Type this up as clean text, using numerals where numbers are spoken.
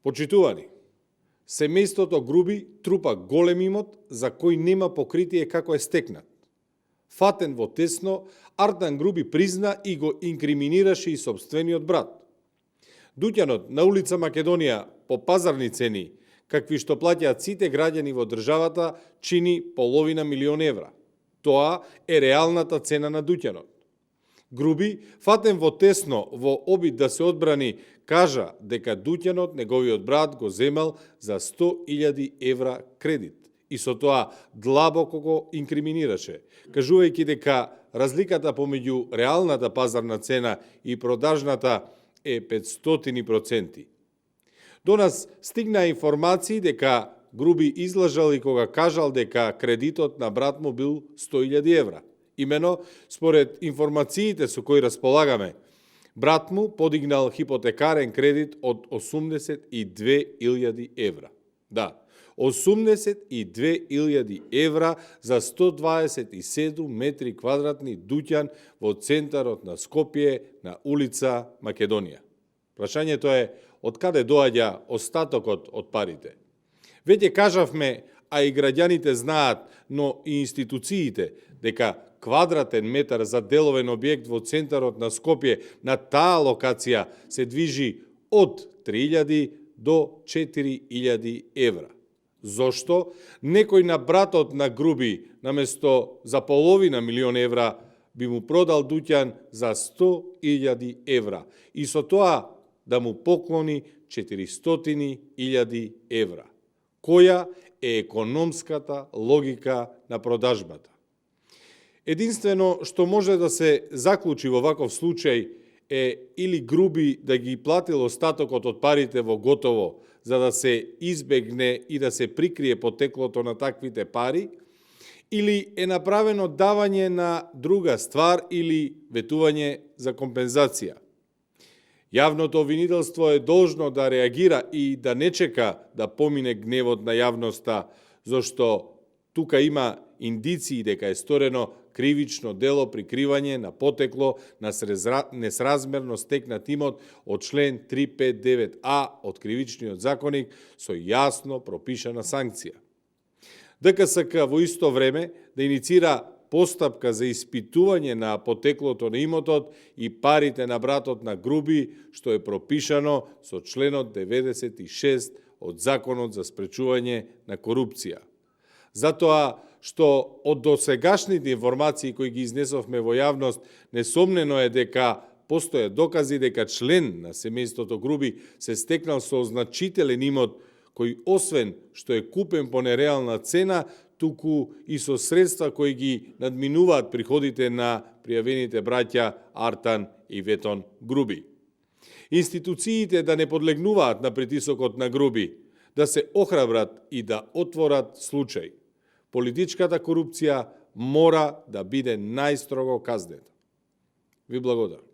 Почитувани, семејството Груби трупа голем имот за кој нема покритие како е стекнат. Фатен во тесно, Артан Груби призна и го инкриминираше и собствениот брат. Дуќанот на улица Македонија по пазарни цени, какви што плаќаат сите граѓани во државата, чини €500.000. Тоа е реалната цена на дуќанот. Груби, фатен во тесно во обид да се одбрани, кажа дека дуќанот неговиот брат го земал за €100.000 кредит и со тоа длабоко го инкриминираше, кажувајќи дека разликата помеѓу реалната пазарна цена и продажната е 500%. До нас стигнаа информации дека Груби излажал и кога кажал дека кредитот на брат му бил €100.000. Имено, според информациите со кои располагаме, брат му подигнал хипотекарен кредит од €82.000. Да, €82.000 за 127 метри квадратни дуќан во центарот на Скопје на улица Македонија. Прашањето е, од каде доаѓа остатокот од парите? Веќе кажавме, а и граѓаните знаат, но и институциите, дека квадратен метар за деловен објект во центарот на Скопје на таа локација се движи од 3.000 до 4.000 €. Зошто некој на братот на Груби наместо за €500.000 би му продал дуќан за €100.000 и со тоа да му поклони €400.000? Која е економската логика на продажбата? Единствено што може да се заклучи во ваков случај е или Груби да ги платил остатокот од парите во готово, за да се избегне и да се прикрие потеклото на таквите пари, или е направено давање на друга ствар или ветување за компензација. Јавното обвинителство е должно да реагира и да не чека да помине гневот на јавноста, зашто тука има индиции дека е сторено кривично дело прикривање на потекло на несразмерно стекнат имот од член 359а од Кривичниот законник со јасно пропишана санкција. ДКСК во исто време да иницира постапка за испитување на потеклото на имотот и парите на братот на Груби, што е пропишано со членот 96 од Законот за спречување на корупција. Затоа што од досегашните информации кои ги изнесовме во јавност, несомнено е дека постојат докази дека член на семејството Груби се стекнал со значителен имот кој освен што е купен по нереална цена, туку и со средства кои ги надминуваат приходите на пријавените браќа Артан и Ветон Груби. Институциите да не подлегнуваат на притисокот на Груби, да се охрабрат и да отворат случај. Политичката корупција мора да биде најстрого казнета. Ви благодарам.